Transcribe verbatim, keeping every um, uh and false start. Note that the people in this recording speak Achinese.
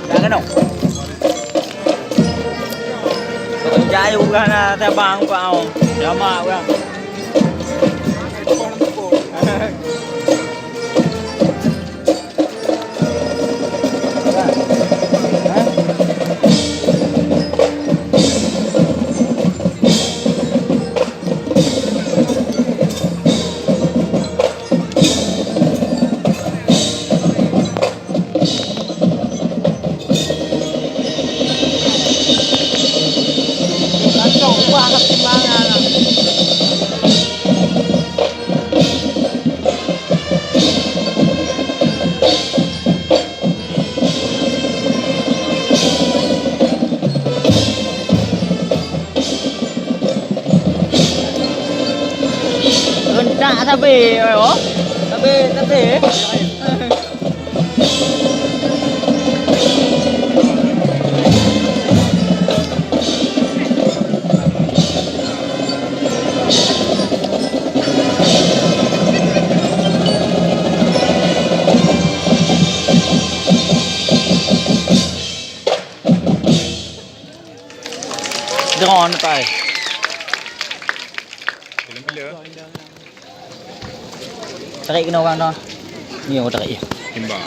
Dah kena. Jai urang na tabang kau. Jamak urang. Rentak sabe, oh. Sabe, sabe. Drone tai. Tarik kena orang dah. Ni orang tarik ya. Timbang.